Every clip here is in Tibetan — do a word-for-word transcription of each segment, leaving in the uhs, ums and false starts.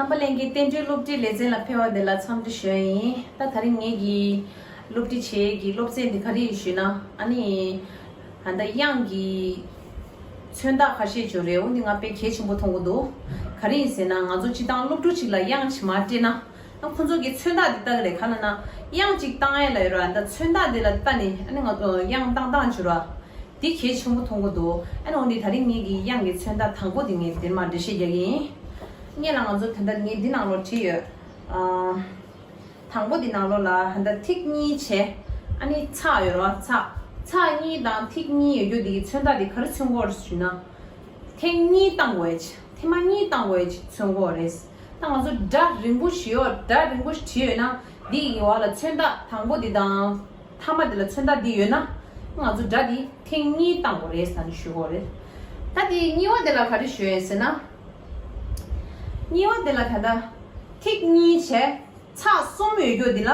རྣམ་པ་ལྷན་རྒྱས་རྟེན་འབྲེལ་སློབ་ཁྲིད་ལེ་ཚན་ལ་ཕེབས་པ་དེ་ལ་འཚམས་འདྲི་ཞུ་ཡ་ཡིན། ད་དེ་རིང་ངེད་ཀྱི་སློབ་ཁྲིད་བྱེད་ཡས་ཀྱི་སློབ་ཚན་འདི་ག་རེ་ཡིན་ཞུས་ན། ཨ་ནི་ད་ལྟ་དབྱངས་ཀྱི་མཚོན་རྟགས་ཁ་ཤས་ཅིག་ཡོད་རེད། འོ་འདི་ང་དཔེ་གལ་ཆེན་པོ་མཐོང་གི་འདུག་ག་རེ་ཡིན་ཟེར་ན། ང་ཚོ་སྤྱིར་བཏང་སློབ་ཕྲུག་ཅིག་ལ་དབྱངས་ཅིག་མར་སྤྲད་ན། ཨ་ཁོ་ཚོ་གིས་མཚོན་རྟགས་འདི་ལྟ་གི་རེད། ག་ལབ་ན་དབྱངས་ཅིག་བཏང་ཡས་ལ་ཡོད་ར། ད་མཚོན་རྟགས་འདི་ལ་ལྟ་ནས་ཨ་ནི་ང་ཚོ་དབྱངས་བཏང་སྟངས་ཅིག་ཡོད་ར། འདི་གལ་ཆེན་པོ་མཐོང་གི་འདུག་ཨ་ནི་འོ་འདི་དེ་རིང་ངེད་ཀྱི་དབྱངས་ཀྱི་མཚོན་རྟགས་དང་པོ་འདི་ངས་འདིར་མར་འགྲེལ་བཤད་རྒྱག་གི་ཡིན། སྔོན་ལ་ང་ཚོ་ད་ལྟ་ངས་འདི་ནང་ལོགས་བྲིས་ཡོད། ཨ། དང་པོ་འདི་ནང་ལོགས་ལ་ད་ལྟ་ཐིག་གཉིས་བྱས། ཨ་ནི་ཚེག་ཡོད་རེད་བ། ཚེག་ཚེག་གཉིས་དང་ཐིག་གཉིས་ཡོད་རྒྱུ་འདི་གི་མཚོན་རྟགས་འདི་ག་རེ་མཚོན་གྱི་ཡོད་རེད་ཞུས་ན། ཐེངས་གཉིས་བཏང་དགོས་ཡས་ཅིག་ཐེངས་མ་གཉིས་བཏང་དགོས་ཡས་ཅིག་མཚོན་གྱི་ཡོད་རེད། ད་ང་ཚོ་སྒྲ་རིང་པོ་ཞིག་ཡོད། སྒྲ་རིང་པོ་ཞིག་བྲིས་ཡོད་ན། འདི་ཡི་འོག་ལ་མཚོན་རྟགས་དང་པོ་འདི་དང་། མཐའ་མ་འདི་ལ་མཚོན་རྟགས་འདི་ཡོད་ན། ང་ཚོ་སྒྲ་འདི་ཐེངས་གཉིས་བཏང་དགོས་རེད་ཟེར་ནས་ཞུ་གི་ཡོད་རེད། ད་འདི་གཉིས་པ་འདི་ལ་ག་རེ་ཞུ་ཡས་ཟེར་ན། གཉིས་པ་འདི་ལ་ད་ལྟ་ཐིག་གཉིས་བྱས། ཚེག་གསུམ་ཡོད་རྒྱུ་འདི་ལ་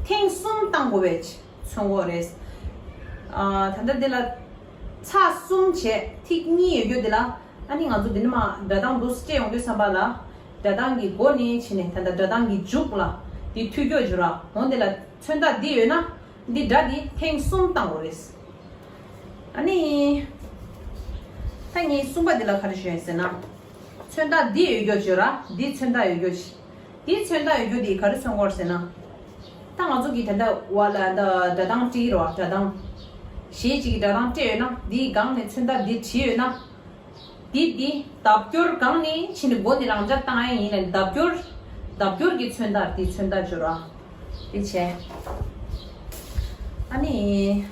ཐེངས་གསུམ་བཏང་དགོས་པའི་མཚོན་གྱི་ཡོད་རེད། ཨ། ད་ལྟ་འདི་ལ་ཚེག་གསུམ་བྱས་ཐིག་གཉིས་ཡོད་རྒྱུ་འདི་ལ། ཨ་ནི་ང་ཚོ་འདི་ནས་མར་སྒྲ་གདངས་འདུག་སེ་སྤྲད་ཡོང་དུས་ཙམ་པ་ལ། སྒྲ་གདངས་ཀྱི་མགོ་ནས་ཕྱིན་ནས་ད་ལྟ་སྒྲ་གདངས་ཀྱི་མཇུག་ལ་འདི་མཐུད་ཀྱི་ཡོད་ར། འོ་འདི་ལ་མཚོན་རྟགས་འདི་ཡོད་ན། འདི་སྒྲ་འདི་ཐེངས་གསུམ་བཏང་དགོས་རེད། ཨ་ནི། ད་ངས་གསུམ་པ་འདི་ལ་ག་རེ་ཞུ་ཡིན་ཟེར་ན། མཚོན་རྟགས་འདི་ཡོད་རྒྱུ་ཅིག་ཡོད་ར། འདི་མཚོན་རྟགས་ཡོད་རྒྱུ་ཅིག་འདི་མཚོན་རྟགས་ཡོད་རྒྱུ་འདི་ག་རེ་མཚོན་གྱི་ཡོད་ཟེར་ན། ད་ང་ཚོ་གིས་ད་ལྟ་འོག་ལ་ད་སྒྲ་གདངས་བྲིས་ར་བ། སྒྲ་གདངས། གཞས་གཅིག་གི་སྒྲ་གདངས་སྤྲད་ཡོད་ན། འདིའི་སྒང་ནས་མཚོན་རྟགས་འདི་བྲིས་ཡོད་ན། འདི་འདི་ལྡབ་འགྱུར་སྒང་ནས་ཕྱིན་ནས་མགོ་ནས་རང་འཇགས་བཏང་ཡ་ཡིན་ལ། ལྡབ་འགྱུར། ལྡབ་འགྱུར་གྱི་མཚོན་རྟགས་འདི་མཚོན་རྟགས་ཅིག་ཡོད་ར། འདི་བྱས། ཨ་ནི།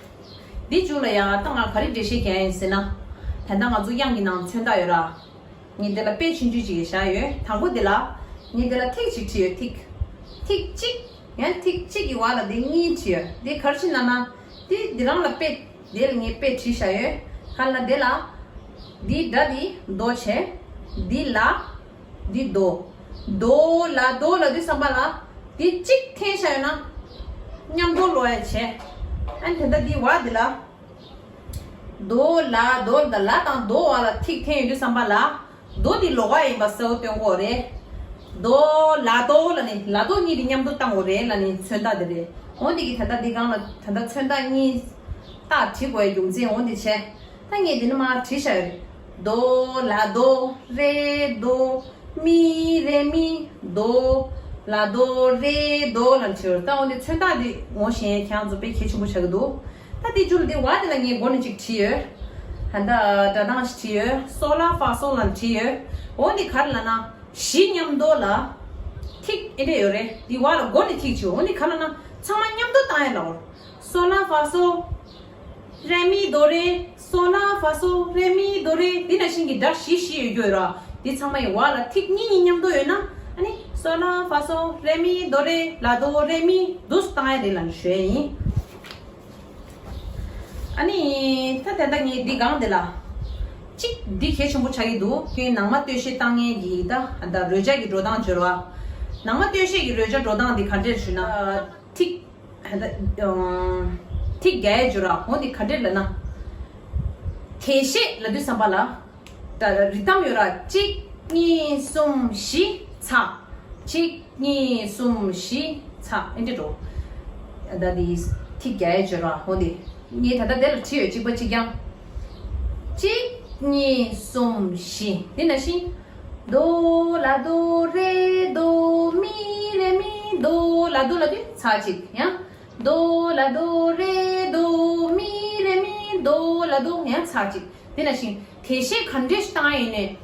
འདི་མཇུག་ལ་ཡང་ད་ང་ག་རེ་འགྲེལ་བཤད་རྒྱག་ཡིན་ཟེར་ན། ད་ལྟ་ང་ཚོ་དབྱངས་ཀྱི་ནང་མཚོན་རྟགས་ཡོད་ར། ངས་འདི་ལ་དཔེ་ཆུང་ཆུང་ཅིག་བཞག་ཡོད། དང་པོ་འདི་ལ། ངས་འདི་ལ་ཐིག་ཅིག་བྲིས་ཡོད། ཐིག་ཐིག་གཅིག་ཡང་ཐིག་གཅིག་གི་འོག་ལ་འདི་གཉིས་བྲིས་ཡོད། འདི་ག་རེ་བྱས་ན་ན། འདི་འདི་རང་ལ་དཔེ། འདི་ལ་ངས་དཔེ་བྲིས་བཞག་ཡོད། ག་ལ་འདི་ལ། འདི་སྒྲ་འདི་རྡོ་བྱས། འདི་ལ། འདི་རྡོ། རྡོ་ལ་རྡོ་ལབ་དུས་ཙམ་པ་ལ། འདི་གཅིག་འཐེན་བཞག་ཡོད་ན། མཉམ་དུ་ལོག་ཡ་བྱས། ཨ་ནི་དེ་ལྟ་འདི་བ་འདི་ལ། རྡོ་ལ་རྡོ་ལ་དང་རྡོ་བ་ལ་ཐིག་འཐེན་ཡོང་དུས་ཙམ་པ་ལ། རྡོ་འདི་ལོགས་ཀ་ཡིན་པ་གསལ་པོ་སྟོན་གྱི་ཡོད་རེད། རྡོ་ལ་རྡོ་ལབ་ནས་ལ་རྡོ་གཉིས་འདི་མཉམ་དུ་བཏང་དགོས་རེད་ལབ་ནས་མཚོན་རྟགས་འདི་རེད། འོ་འདི་གི་ད་ལྟ་འདི་སྒང་ལ་ད་ལྟ་མཚོན་རྟགས་གཉིས་རྟགས་བྲིས་དགོས་ཡ་རྒྱུ་མཚན་འོ་འདི་བྱས། ད་ངས་འདི་ནས་མར་བྲིས་བཞག་ཡོད་རེད། རྡོ་ལ་རྡོ་རེད་རྡོ། མི་རེད་མི། རྡོ་ལ་རྡོ་རེད་རྡོ་ལབ་བྲིས་ཡོད་རེད། ད་འོ་འདི་མཚོན་རྟགས་འདི་ངོ་ཤེས་ཡ་ཁྱེད་རང་ཚོ་དཔེ་གལ་ཆེན་པོ་ཆགས་ཀྱི་འདུག་ད་འདི་མཇུག་ལ་འདི་བ་འདི་ལ་ངས་མགོ་ནས་ཅིག་བྲིས་ཡོད། ད་ལྟ་སྒྲ་གདངས་ཤིག་བྲིས་ཡོད། སོ་ལ་ཧྥ་སོ་ལབ་བྲིས་ཡོད། འོ་འདི་ག་རེ་ལབ་ན། བཞི་མཉམ་དུ་ལ། ཐིག་ཨེ་འདྲ་ཡོད་རེད། འདི་བ་ལ་མགོ་ནས་ཐིག་བྱེད། འོ་འདི་ག་རེ་ལབ་ན། ཚང་མ་མཉམ་དུ་བཏང་ཡ་ལབ་པ། སོ་ལ་ཧྥ་སོ། རེ་མི་རྡོ་རེད། སོ་ལ་ཧྥ་སོ་རེ་མི་རྡོ་རེད། འདི་ནང་བཞིན་གྱི་སྒྲ་བཞི་བཞི་ཡོད་རྒྱུ་ཡོད་ར། འདི་ཚང་མ་ཡི་འོག་ལ་ཐིག་གཉིས་གཉིས་མཉམ་དུ་ཡོད་ན། ཨ་ནི་སོ་ལ་ཧྥ་སོ་རེ་མི་རྡོ་རེད་ལ་རྡོ་རེ་མི་འདུག་སེ་བཏང་ཡ་རེད་ལབ་ནས་ཞུ་ཡ་ཡིན། ཨ་ནི་ད་དེ་ལྟ་ངས་འདི་སྒང་འདི་ལ། གཅིག་འདི་གལ་ཆེན་པོ་ཆགས་ཀྱི་འདུག་ཁྱོད་ནང་མ་སྟོད་གཞས་བཏང་མཁན་གྱི་ད་ད་རོལ་ཆ་གི་འགྲོ་སྟངས་སྦྱོར་བ། ནང་མ་སྟོད་གཞས་ཀྱི་རོལ་ཆ་འགྲོ་སྟངས་འདི་ག་འདྲས་ཞུ་ན། ཐིག་ད་ཐིག་རྒྱག་ཡས་སྦྱོར་བ་འོ་འདི་ག་འདྲས་ལབ་ན། དེ་གཞས་ལབ་དུས་ཙམ་པ་ལ། ད་རི་དམ་ཡོད་ར། གཅིག་གཉིས་གསུམ་བཞི་ཚེག་གཅིག་གཉིས་གསུམ་བཞི་ཚེག་ཨེ་འདྲ་འགྲོ། ད་འདི་ཐིག་རྒྱག་ཡས་སྦྱོར་བ་འོ་འདི། ངས་ད་ལྟ་དེ་ལ་བྲིས་ཡོད། གཅིག་པ་གཅིག་རྐྱང་། གཅིག་གཉིས་གསུམ་བཞི། འདི་ནང་བཞིན། རྡོ་ལ་རྡོ་རེད་རྡོ་མི་རེད་མི། རྡོ་ལ་རྡོ་ལབ་དུས་ཚེག་གཅིག་ཡང་། རྡོ་ལ་རྡོ་རེད་རྡོ་མི་རེད་མི། རྡོ་ལ་རྡོ་ཡང་ཚེག་གཅིག་འདི་ནང་བཞིན་དེ་གཞས་ག་འདྲས་ཤིག་བཏང་ཡིན་ནས།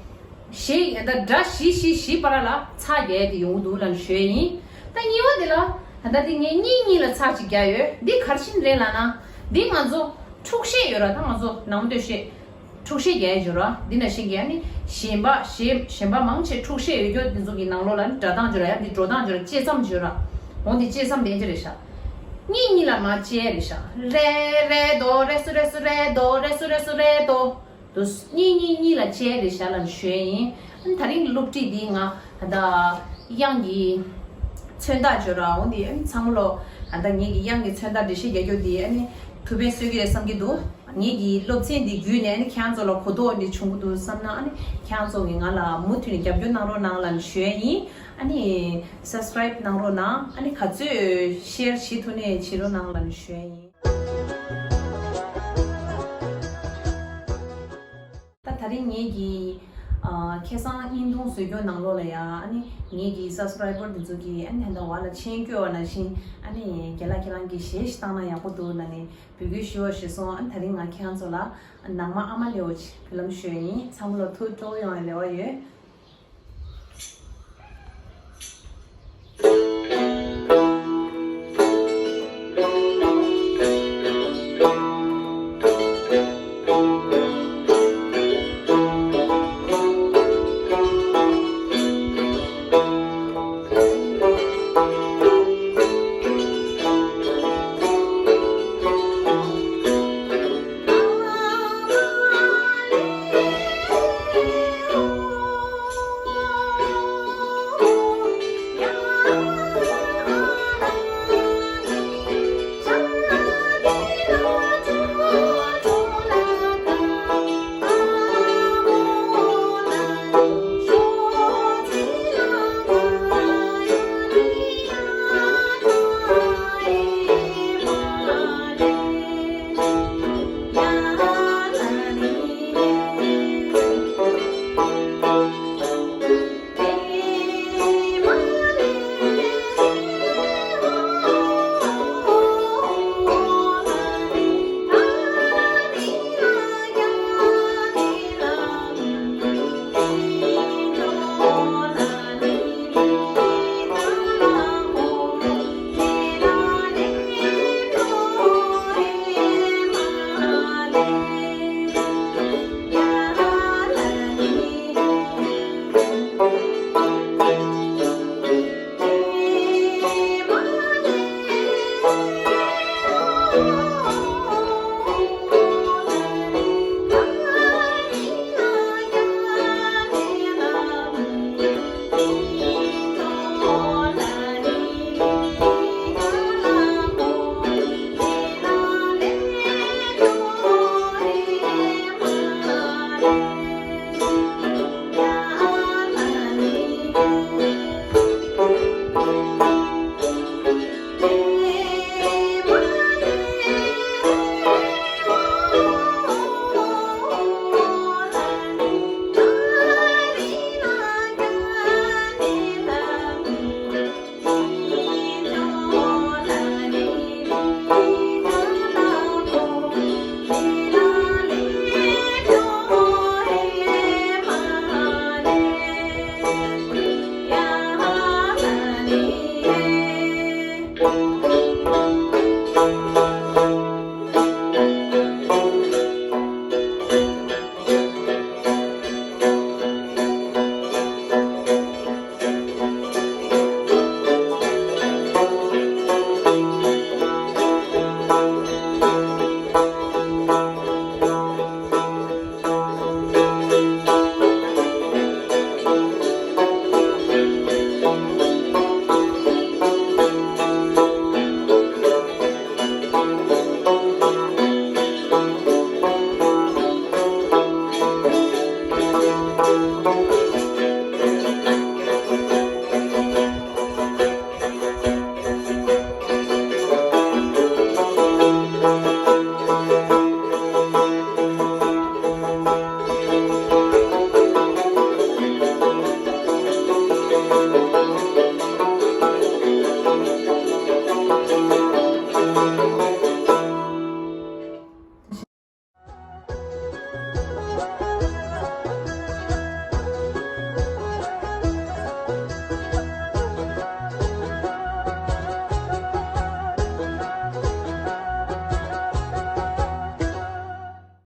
གཞས་ད་སྒྲ་བཞི་བཞི་བཞི་བར་ལ་ཚེག་རྒྱག་ཡས་དེ་ཡོང་གི་འདུག་ལབ་ནས་ཞུ་ཡས་ཡིན། ད་གཉིས་པ་དེ་ལ་ད་ལྟ་དེ་ངས་གཉིས་གཉིས་ལ་ཚེག་གཅིག་རྒྱག་ཡོད། འདི་ག་རེ་བྱས་ནས་རེད་ལབ་ན། འདི་ང་ཚོ་འཁྲུག་གཞས་ཡོད་ར། ད་ང་ཚོ་ནང་མ་སྟོད་གཞས། འཁྲུག་གཞས་རྒྱག་ཡས་ཡོད་ར། འདི་ནང་བཞིན་གྱི་ཨ་ནི་གཞས་པ་གཞས་གཞས་པ་མང་ཆེ་འཁྲུག་གཞས་ཡོད་རྒྱུ་འདི་ཚོ་གི་ནང་ལོགས་ལ་ནི་སྒྲ་གདངས་ཡོད་ར། ཡང་འདི་འགྲོ་སྟངས་ཡོད་ར། བཅད་མཚམས་ཡོད་ར། འོ་འདི་བཅད་མཚམས་དེ་འདྲ་རེད་ཤག་གཉིས་གཉིས་ལ་མར་བཅད་རེད་ཤག་རེ་རེ་རྡོ་རེ་སོ་རེ་སོ་རེ་རྡོ་རེ་སོ་རེ་སོ་རེ་རྡོ། དུ་གཉིས་གཉིས་གཉིས་ལ་བཅད་རེད་ཤག་ལབ་ནས་ཞུ་ཡས་ཡིན། ཨ་ནི་དེ་རིང་གི་སློབ་ཁྲིད་འདི་ང་ད་ལྟ་དབྱངས་ཀྱི་ མཚོན་རྟགས་བརྗོད་ར་འོང་དེ་ཨ་ནི་ཚང་མ་ལོ། ད་ལྟ་ངེད་ཀྱི་དབྱངས་ཀྱི་མཚོན་རྟགས་འགྲེལ་བཤད་རྒྱག་རྒྱུ་དེ་ཨ་ནི་ཐུགས་ཕན་གསོས་ཀྱི་རེད་བསམ་གྱི་འདུག་ངེད་ཀྱི་སློབ་ཚན་འདི་བརྒྱུད་ནས་ཨ་ནི་ཁྱེད་རང་ཚོ་ལ་གོ་རྟོགས་འདི་བྱུང་གི་འདུག་བསམ་ན། ཨ་ནི་ཁྱེད་རང་ཚོ་གིས་ང་ལ་མུ་མཐུད་ནས་རྒྱབ་སྐྱོར་གནང་རོགས་གནང་ལབ་ནས་ཞུ་ཡ་ཡིན། ཨ་ནི་སབ་སི་ཀེ་རེབ་གནང་རོགས་གནང་། ཨ་ནི་ག་ཚོད་ཤེར་བྱེད་ཐུབ་ནས་བྱེད་རོགས་གནང་ལབ་ནས་ཞུ་ཡ་ཡིན། ད་དེ་རིང་ངེད་ཀྱི་ཨ་ཁ་སང་བརྙན་ཐུང་བཟོ་སྐྱོང་ནང་ལོགས་ལ་ཡ། ཨ་ནི་ངེད་ཀྱི་སབ་སི་ཀེ་རེ་བར་འདི་ཚོ་གིས་ཨ་ནི་ད་ལྟ་བར་ལ་མཆན་བཀོད་པ་ནང་བཞིན། ཨ་ནི་རྒན་ལགས་ཁྱེད་རང་གིས་གཞས་ཤིག་བཏང་ན་ཡག་པོ་འདུག་ལབ་ནས་འབོད་སྐུལ་ཞུ་བ་ཞུས་སོང་། ཨ་ནི་དེ་རིང་ང་ཁྱེད་རང་ཚོ་ལ་ནང་མ་ཨ་མ་ལེའོ་ཅིག་འབུལ་ལམ་ཞུ་ཡ་ཡིན། ཚང་མ་ལ་ཐུགས་སྤྲོ་པོ་ཡོང་བའི་རེ་བ་ཡོད།